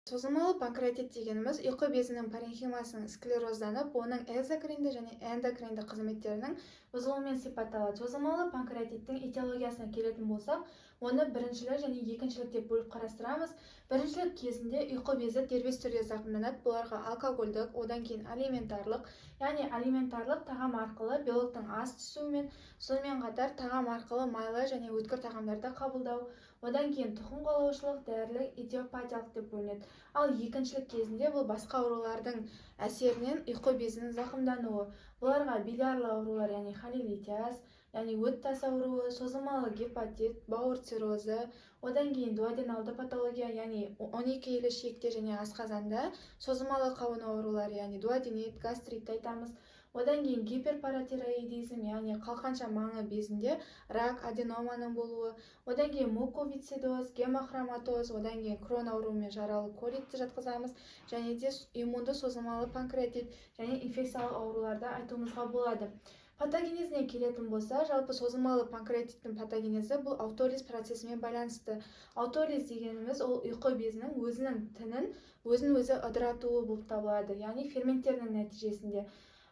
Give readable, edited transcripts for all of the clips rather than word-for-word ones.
Созылмалы панкреатит дегеніміз ұйқы безінің паренхимасының склерозданып, оның экзокринді және эндокринді қызметтерінің бұзылуымен сипатталады. Созылмалы панкреатиттің этиологиясына келетін болсақ, оны біріншілік және екіншілік деп бөліп қарастырамыз. Біріншілік кезінде ұйқы безі дербес түрде зақымданады. Бұларға алкогольдік, одан кейін алиментарлық, яғни алиментарлық тағам арқылы белоктың аз түсуімен, сонымен қатар тағам арқылы майлы және өткір тағамдарды қабылдау, одан кейін тұқым қуалаушылық, дәрілік, идиопатиялық деп бөлінеді. Ал екіншілік кезінде бұл басқа аурулардың әсерінен ұйқы безінің зақымдануы. Бұларға билиарлы аурулар, яғни холелитиаз, яғни өт тас ауруы, созылмалы гепатит, бауыр циррозы, одан кейін дуоденалды патология, яғни 12 елі ішекте және асқазанда созылмалы қабыну аурулары, яғни дуоденит, гастритті айтамыз. Одан кейін гиперпаратироидизм, яғни қалқанша маңы безінде рак, аденоманың болуы, одан кейін муковисцидоз, гемохроматоз, одан кейін Крон ауруымен жаралы колитті жатқызамыз және де иммунды созылмалы панкреатит және инфекциялық ауруларды айтуымызға болады. Патогенезіне келетін болса, жалпы созылмалы панкреатиттің патогенезі бұл аутолиз процесімен байланысты. Аутолиз дегеніміз ол ұйқы безінің өзінің тінін өзін өзі ыдыратуы болып табылады, яғни ферменттерінің нәтижесінде.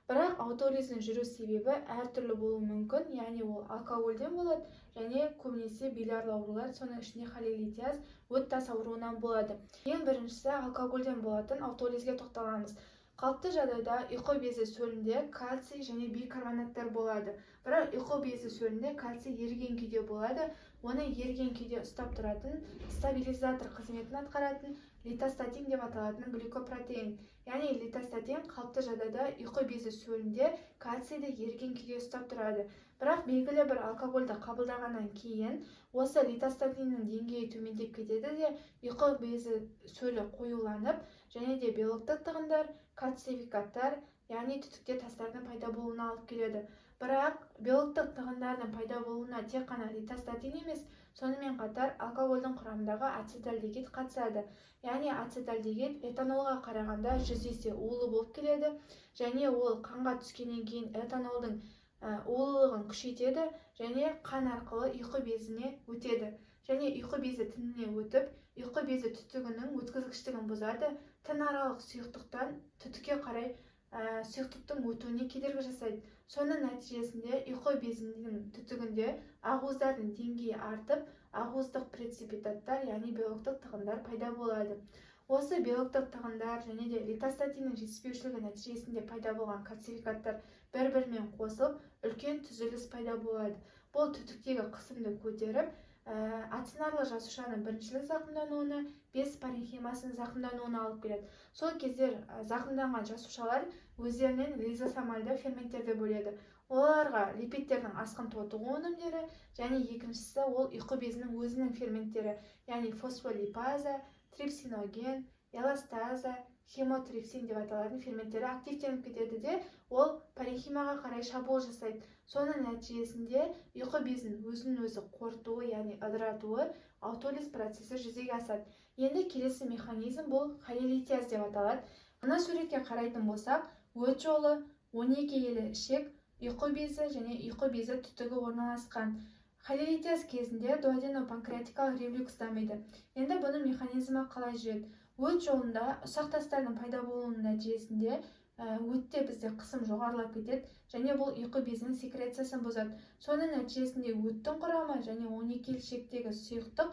Бірақ аутолиздің жүру себебі әртүрлі болуы мүмкін, яғни ол алкогольден болады және көбінесе билиарлы аурулар, соның ішінде холелитиаз, өт тас ауруынан болады. Ең біріншісі, алкогольден болатын аутолизге тоқталамыз. Қалыпты жағдайда ұйқы безі сөлінде кальций және бикарбонаттар болады. Бірақ ұйқы безі сөлінде кальций еріген күйде болады. Оны еріген күйде ұстап тұратын, стабилизатор қызметін атқаратын литостатин деп аталатын гликопротеин. Яғни литостатин қалыпты жағдайда ұйқы безі сөлінде кальцийді еріген күйде ұстап тұрады. Бірақ белгілі бір алкогольді қабылдағаннан кейін осы литостатиннің деңгейі төмендеп кетеді де, ұйқы безі сөлі қоюланып және де белоктық тығындар, кальцификаттар, яғни түтікте тастардың пайда болуына алып келеді. Бірақ белоктық тығындардың пайда болуына тек қана литостатин емес, сонымен қатар алкогольдің құрамындағы ацетальдегид қатысады. Яғни ацетальдегид этанолға қарағанда 100 есе улы болып келеді және ол қанға түскеннен кейін этанолдың улылығын күшейтеді және қан арқылы ұйқы безіне өтеді және ұйқы безі тініне өтіп, ұйқы безі түтігінің өткізгіштігін бұзады, тінаралық сұйықтықтан түтікке қарай сұйықтықтың өтуіне кедергі жасайды. Соның нәтижесінде ұйқы безінің түтігінде ақуыздардың деңгейі артып, ақуыздық преципитаттар, яғни белоктық тығындар пайда болады. Осы белоктық тығындар және де литостатиннің жетіспеушілігі нәтижесінде пайда болған кальцификаттар бір бірімен қосылып, үлкен түзіліс пайда болады. Бұл түтіктегі қысымды көтеріп, ацинарлы жасушаның біріншілік зақымдануына, без паренхимасының зақымдануына алып келеді. Сол кезде зақымданған жасушалар өздерінен лизосомальды ферменттерді бөледі. Оларға липидтердің асқын тотығу өнімдері және екіншісі ол ұйқы безінің өзінің ферменттері, яғни фосфолипаза, трипсиноген, эластаза, химотрипсин деп аталатын ферменттері активтеніп кетеді де, ол паренхимаға қарай шабуыл жасайды. Соның нәтижесінде ұйқы безінің өзін өзі қорытуы, яғни ыдыратуы, аутолиз процесі жүзеге асады. Енді келесі механизм бұл холелитиаз деп аталады. Мына суретке қарайтын болсақ, өт жолы, 12 елі ішек, ұйқы безі және ұйқы безі түтігі орналасқан. Холелитиаз кезінде дуоденопанкреатикалық рефлюкс дамиды. Енді бұның механизмі қалай жүреді? Өт жолында ұсақ тастардың пайда болуының нәтижесінде өтте бізде қысым жоғарылап кетеді және бұл ұйқы безінің секрециясын бұзады. Соның нәтижесінде өттің құрамы және 12 ішектегі сұйықтық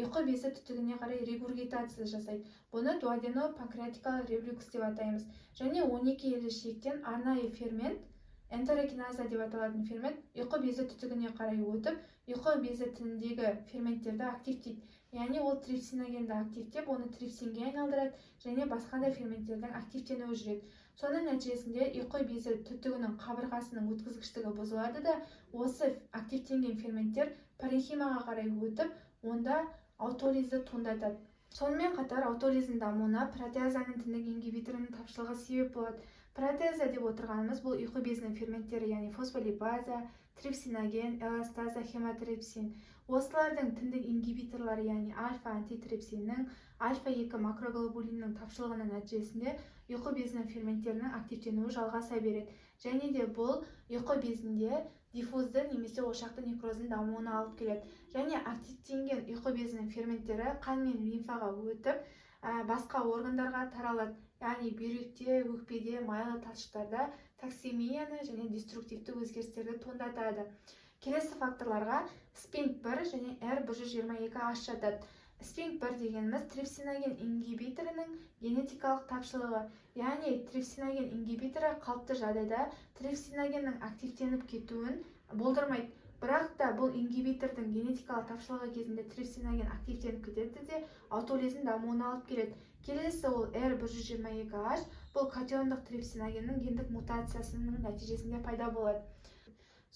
ұйқы безі түтігіне қарай регургитация жасайды. Бұны дуоденопанкреатикалық рефлюкс деп атаймыз. Және 12 елі ішектен арнайы фермент, энтерокиназа деп аталатын фермент ұйқы безі түтігіне қарай өтіп, ұйқы безі тініндегі ферменттерді активтейді. Яғни ол трипсиногенді активтеп, оны трипсинге айналдырады және басқа да ферменттердің активтенуі жүреді. Соның нәтижесінде ұйқы безі түтігінің қабырғасының өткізгіштігі бұзылады да, осы активтенген ферменттер паренхимаға қарай өтіп, онда аутолизді туындатады. Сонымен қатар аутолиздің дамуына протеазаның тіндік ингибиторының тапшылығы себеп болады. Протеаза деп отырғанымыз бұл ұйқы безінің ферменттері, яғни фосфолипаза, трипсиноген, эластаза, химотрипсин. Осылардың тіндік ингибиторлары, яғни альфа антитрипсиннің, альфа 2 макроглобулиннің тапшылығының нәтижесінде ұйқы безінің ферменттерінің активтенуі жалғаса береді және де бұл ұйқы безінде диффузды немесе ошақты некроздың дамуына алып келеді. Және активтенген ұйқы безінің ферменттері қан мен лимфаға өтіп, Басқа органдарға таралады, яғни бүйректе, өкпеде, майлы талшықтарда токсемияны және деструктивті өзгерістерді туындатады. Келесі факторларға SPINK1 және R122H жатады. SPINK1 дегеніміз трипсиноген ингибиторының генетикалық тапшылығы, яғни трипсиноген ингибиторы қалыпты жағдайда трипсиногеннің активтеніп кетуін болдырмайды. Бірақ та бұл ингибитордың генетикалық тапшылығы кезінде трипсиноген активтеніп кетеді де, аутолиздің дамуына алып келеді. Келесі ол R122H, бұл катиондық трипсиногеннің гендік мутациясының нәтижесінде пайда болады.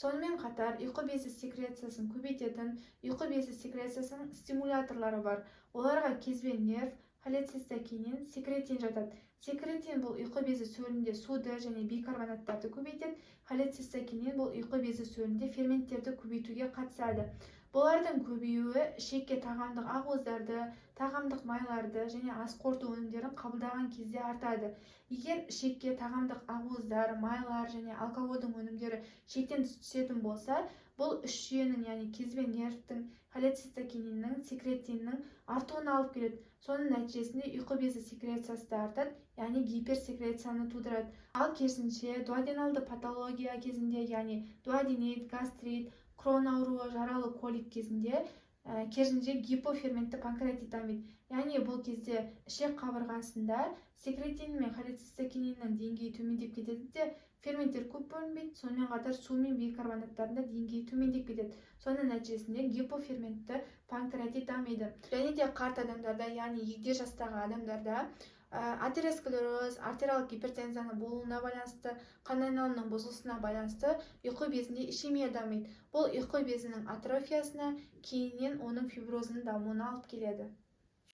Сонымен қатар ұйқы безі секрециясын көбейтетін ұйқы безі секрециясының стимуляторлары бар. Оларға кезбе нерв, холецистокинин, секретин жатады. Секретин бұл ұйқы безі сөлінде суды және бикарбонаттарды көбейтеді. Холецистокинин бұл ұйқы безі сөлінде ферменттерді көбейтуге қатысады. Бұлардың көбеюі ішекке тағамдық ақуыздарды, тағамдық майларды және ас қорыту өнімдерін қабылдаған кезде артады. Егер ішекке тағамдық ақуыздар, майлар және алкогольдің өнімдері шектен тыс түсетін болса, бұл үш жүйенің, яғни кезбе нервтің, холецистокининнің, секретиннің артуына алып келеді. Соның нәтижесінде ұйқы безі секрециясы да артады, яғни гиперсекрецияны тудырады. Ал керісінше дуоденалды патология кезінде, яғни дуоденит, гастрит, Крон ауруы, жаралы колит кезінде, керісінше гипоферментті панкреатит дамиды. Яғни бұл кезде ішек қабырғасында секретин мен холецистокининнің деңгейі төмендеп кетеді де, ферменттер көп бөлінбейді, сонымен қатар су мен бикарбонаттардың да деңгейі төмендеп кетеді. Соның нәтижесінде гипоферментті панкреатит дамиды. Және де қарт адамдарда, яғни егде жастағы адамдарда атеросклероз, артериалдық гипертензияның болуына байланысты, қан айналымының бұзылысына байланысты ұйқы безінде ишемия дамиды. Бұл ұйқы безінің атрофиясына, кейіннен оның фиброзының дамуына алып келеді.